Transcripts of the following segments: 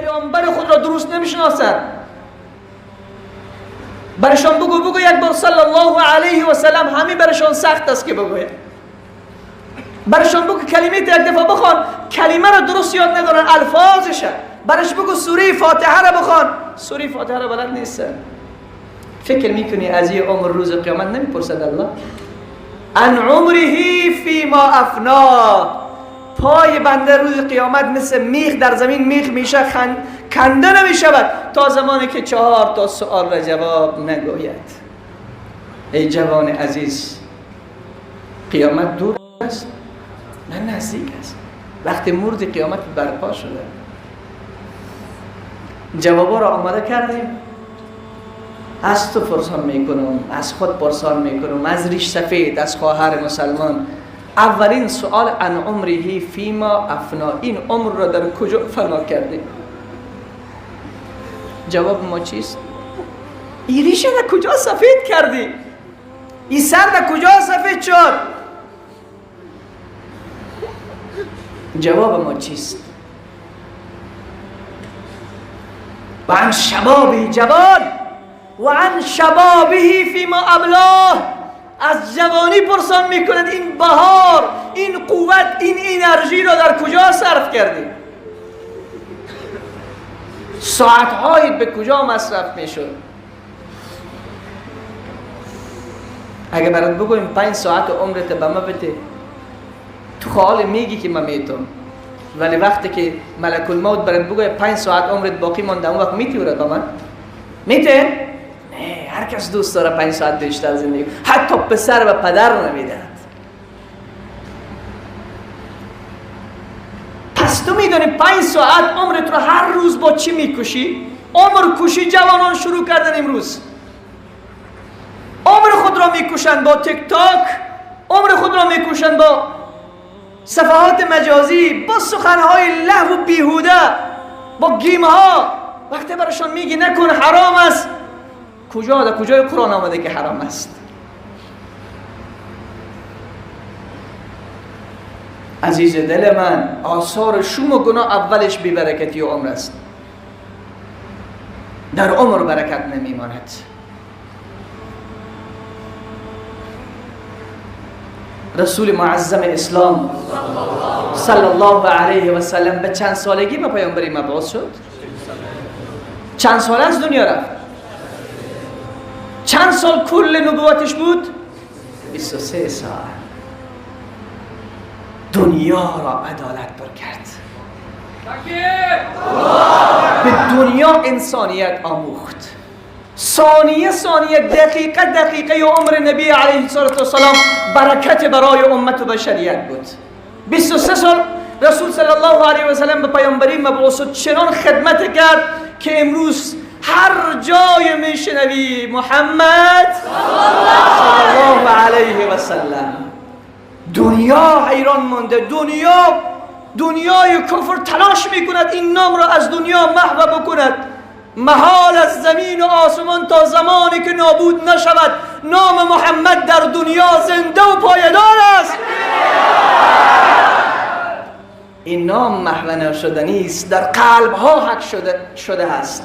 پیامبر خود را درست نمیشناسند. برشان بگو، بگو یک بار صلی الله علیه و سلم، همین برشان سخت است که بگوید. برشان بگو کلمه یک دفعه بخوان، کلمه را درست یاد ندارن، الفاظش. برش بگو سوره فاتحه را بخوان، سوره فاتحه را بلد نیستن. فکر میکنی از این عمر روز قیامت نمیپرسد الله؟ عن عمره فیما افنا. پای بنده روز قیامت مثل میخ در زمین میخ میشه، کنده نمیشود تا زمانی که 4 تا سوال را جواب نگوید. ای جوان عزیز، قیامت دور است نه نزدیک است. وقتی مرد قیامت برپا شده. جوابا را آماده کردیم. از تو پرسان میکنم، از خود پرسان میکنم، از ریش سفید، از خواهر مسلمان. اولین سوال عن عمره فیما افنا، این عمر را در کجا فنا کردی؟ جواب ما چیست؟ این ریشه در کجا سفید کردی؟ این سر در کجا سفید شد؟ جواب ما چیست؟ و عن شبابه، جوان، و عن شبابه فیما ابلاه. از جوانی پرسان میکند این بهار، این قوت، این انرژی را در کجا صرف کردی؟ ساعتهایی به کجا مصرف میشد؟ اگه برات بگویم 5 ساعت عمرت به ما بده، تو خیال میگی که من میتونم، ولی وقتی که ملک الموت برات بگوید 5 ساعت عمرت باقی مانده، اون وقت میتی به من؟ میته؟ نه، هر کس دوست داره 5 ساعت بیشتر زندگی، حتی پسر و پدر نمیدهد. پس تو میدونی 5 ساعت عمرت رو هر روز با چی میکشی؟ عمر کشی جوانان شروع کردن امروز. عمر خود را میکشند با تیک تاک، عمر خود را میکشند با صفحات مجازی، با سخنهای لغو و بیهوده، با گیم ها. وقتی براشان میگی نکن حرام است، کجا در کجای قرآن آمده که حرام است؟ عزیز دل من، آثار شوم و گناه اولش بی‌برکتی عمر است. در عمر برکت نمیماند. رسول معظم اسلام صلی الله علیه و سلم به چند سالگی به پیامبری مبعوث شد؟ چند سال از دنیا رفت؟ چند سال کل نبوتش بود؟ 23 سال. دنیا را عدالت پر کرد، به دنیا انسانیت آموخت. ثانیه ثانیه، دقیقه دقیقه عمر نبی علیه السلام برکت برای امت و بشریت بود. 23 سال رسول صلی الله علیه و سلم به پیامبری مبعوث شد، چنان خدمت کرد که امروز هر جای میشنوی محمد صلی الله علیه و سلم، دنیا حیران مانده. دنیای کفر تلاش میکند این نام را از دنیا محو بکند. محال از زمین و آسمان تا زمانی که نابود نشود نام محمد در دنیا زنده و پایدار است. این نام محو نشدنی است، در قلب ها حک شده است،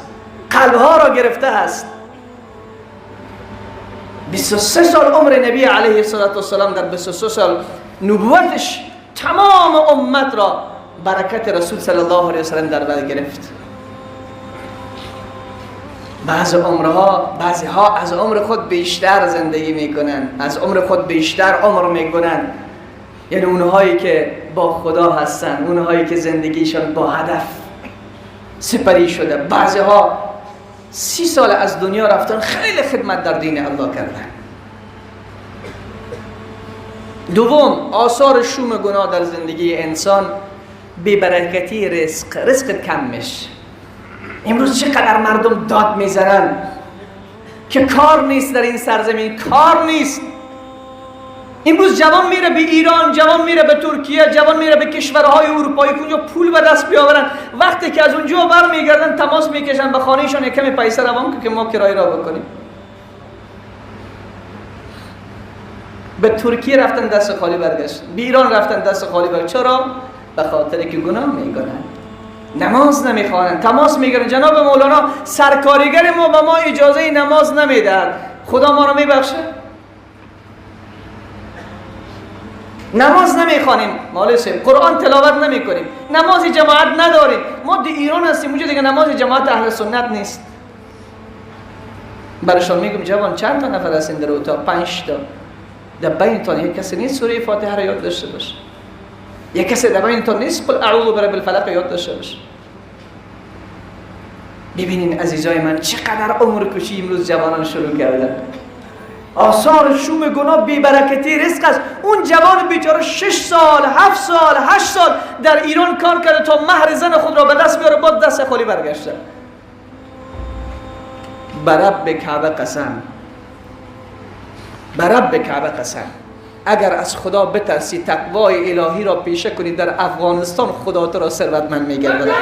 قلب ها را گرفته است. 23 سال عمر نبی علیه السلام، در 23 سال نبوتش تمام امت را برکت رسول صلی الله علیه وسلم در بر گرفت. بعضی عمرها، بعضی ها از عمر خود بیشتر زندگی میکنن، از عمر خود بیشتر عمر میکنن. یعنی اونهایی که با خدا هستن، اونهایی که زندگیشان با هدف سپری شده. بعضی ها 30 سال از دنیا رفتن، خیلی خدمت در دین الله کردن. دوم، آثار شوم گناه در زندگی انسان بی‌برکتی رزق، رزق کم میشه. امروز چقدر مردم داد میزنن که کار نیست در این سرزمین، کار نیست. امروز جوان میره به ایران، جوان میره به ترکیه، جوان میره به کشورهای اروپایی که اونجا پول به دست بیاورن. وقتی که از اونجا برمیگردن تماس میکشن به خانهشان، یک کمی پیسه روان که ما کرایه را بکنیم. به ترکیه رفتن دست خالی برگشت، به ایران رفتن دست خالی برگشت. چرا؟ به خاطر که گناه میکنن. نماز نمیخوانند. تماس میگیرن جناب مولانا سرکارگر ما به ما اجازه نماز نمیدهد، خدا ما رو میبخشه؟ نماز نمیخوانیم مالسیم، قرآن تلاوت نمیکنیم، نماز جماعت نداریم. ما در ایران هستیم، اونجا دیگه نماز جماعت اهل سنت نیست. برشان میگم جوان چند تا نفر هستین در اتاق؟ 5 تا. در بینتان یک کسی نیست سوره فاتحه را یاد داشته باشه، یک کسی در بینتان نیست قل اعوذ برب الفلق یاد داشته باشه. ببینین عزیزای من چقدر عمر کشی امروز جوانان شروع کردن. آثار شوم گناه بی‌برکتی رزق است. اون جوان بیچاره 6 سال 7 سال 8 سال در ایران کار کرده تا مهر زن خود را به دست بیاره، بعد دست خالی برگشته. برب کعبه قسم، برب کعبه قسم، اگر از خدا بترسی تقوای الهی را پیشه کنی در افغانستان خدا تو را ثروتمند می‌گرداند.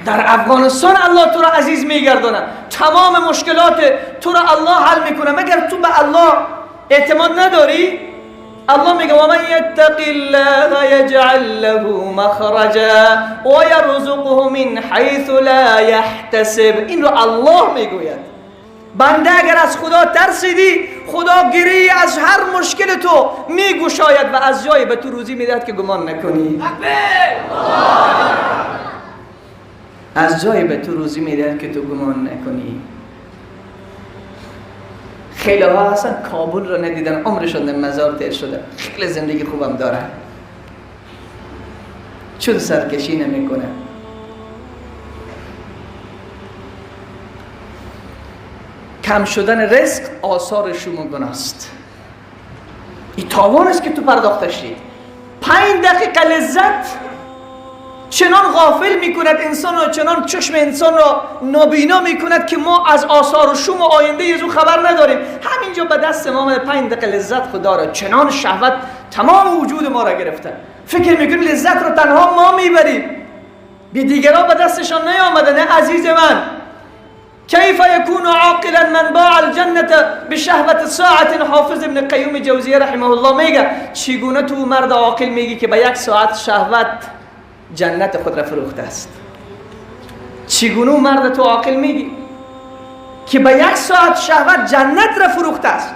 در افغانستان الله تو را عزیز میگرداند، تمام مشکلات تو را الله حل میکنه. مگر تو به الله اعتماد نداری؟ الله میگه و من یتق الله یجعل له مخرجا و یرزقه من حیث لا یحتسب. این رو الله میگوید. بنده اگر از خدا ترسیدی خدا گری از هر مشکل تو میگشاید و از جای به تو روزی میدهد که گمان نکنی. از جای به تو روزی میدهد که تو گمان نکنی. خیلی ها اصلا کابل رو ندیدن، عمرشون در مزار تیر شده، خیلی زندگی خوبم دارن، چون سرکشی نمیکنه. کم شدن رزق آثار شوم و گناه است. این تاوان است که تو پرداختش دید. 5 دقیقه لذت چنان غافل میکند انسان را، چنان چشم انسان را نابینا میکند که ما از آثار و شوم و آینده از او خبر نداریم. همینجا به دست ما آمده 5 دقیقه لذت خدا را، چنان شهوت تمام وجود ما را گرفته. فکر میکنیم لذت را تنها ما میبریم، بی دیگران به دستشان نیامده. نه عزیز من، کیف یکون عاقلا من باع الجنة بشهوة ساعة. حافظ ابن قیم جوزیه رحمه الله میگه چگونه تو مرد عاقل میگی که به 1 ساعت شهوت جنت خود را فروخته است؟ چگونه مرد تو عاقل میگی که به 1 ساعت شهوت جنت را فروخته است؟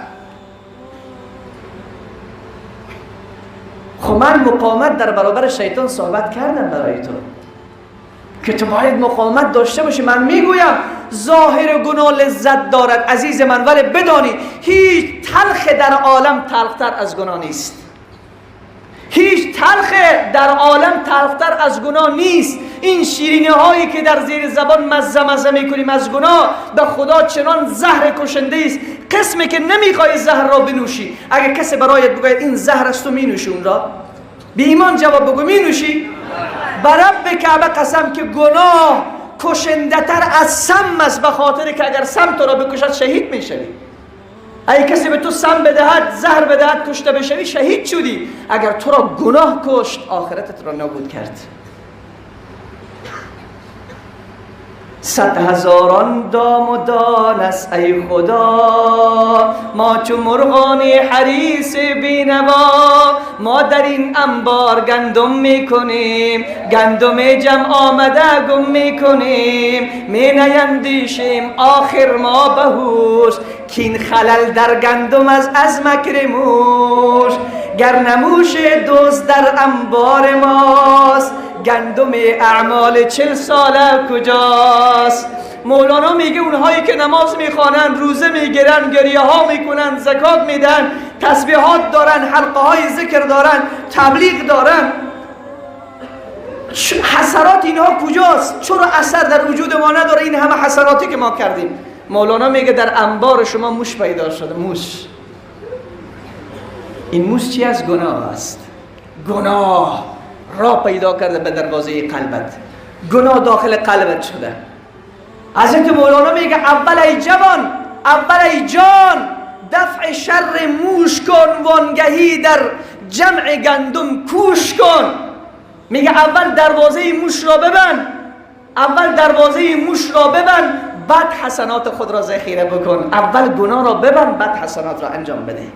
خب من مقاومت در برابر شیطان صحبت کردم برای تو که تو باید مقاومت داشته باشی. من میگویم ظاهر گناه لذت دارد عزیز من، ولی بدانی هیچ تلخ در عالم تلختر از گناه نیست. هیچ تلخ در عالم تلختر از گناه نیست. این شیرینی هایی که در زیر زبان مزه مزه میکنیم از گناه، به خدا چنان زهر کشنده است، قسمی که نمیخوای زهر را بنوشی. اگر کسی برایت بگوید این زهر است تو مینوشی اون را؟ بی ایمان جواب بگو مینوشی؟ برب کعبه قسم که گناه کشنده تر از سم است، به خاطر که اگر سم تو را بکشد شهید میشوی. اگه کسی به تو سم بدهد، زهر بدهد، کشته بشوی، شهید شدی. اگر تو را گناه کشت، آخرتت را نابود کرد. 100 هزاران دام و دان است ای خدا، ما چو مرغان حریص بینوا، ما در این انبار گندم میکنیم، گندم جمع آمده گم میکنیم، می نیندیشیم آخر ما بهوش، کین خلل در گندم از مکر موش، گر نموش دوست در انبار ماست، گندم اعمال 40 ساله کجاست؟ مولانا میگه اونهایی که نماز میخوانن، روزه میگیرن، گریه ها میکنن، زکات میدن، تسبیحات دارن، حلقه های ذکر دارن، تبلیغ دارن، حسرات اینها کجاست؟ چرا اثر در وجود ما نداره این همه حسراتی که ما کردیم؟ مولانا میگه در انبار شما موش پیدا شده. موش، این موش چی است؟ گناه است. گناه را پیدا کرده به دروازه قلبت، گناه داخل قلبت شده. حضرت مولانا میگه اول ای جوان، اول ای جان، دفع شر موش کن، وانگهی در جمع گندم کوش کن. میگه اول دروازه موش را ببند، اول دروازه موش را ببند، بعد حسنات خود را ذخیره بکن. اول گناه را ببند، بعد حسنات را انجام بده.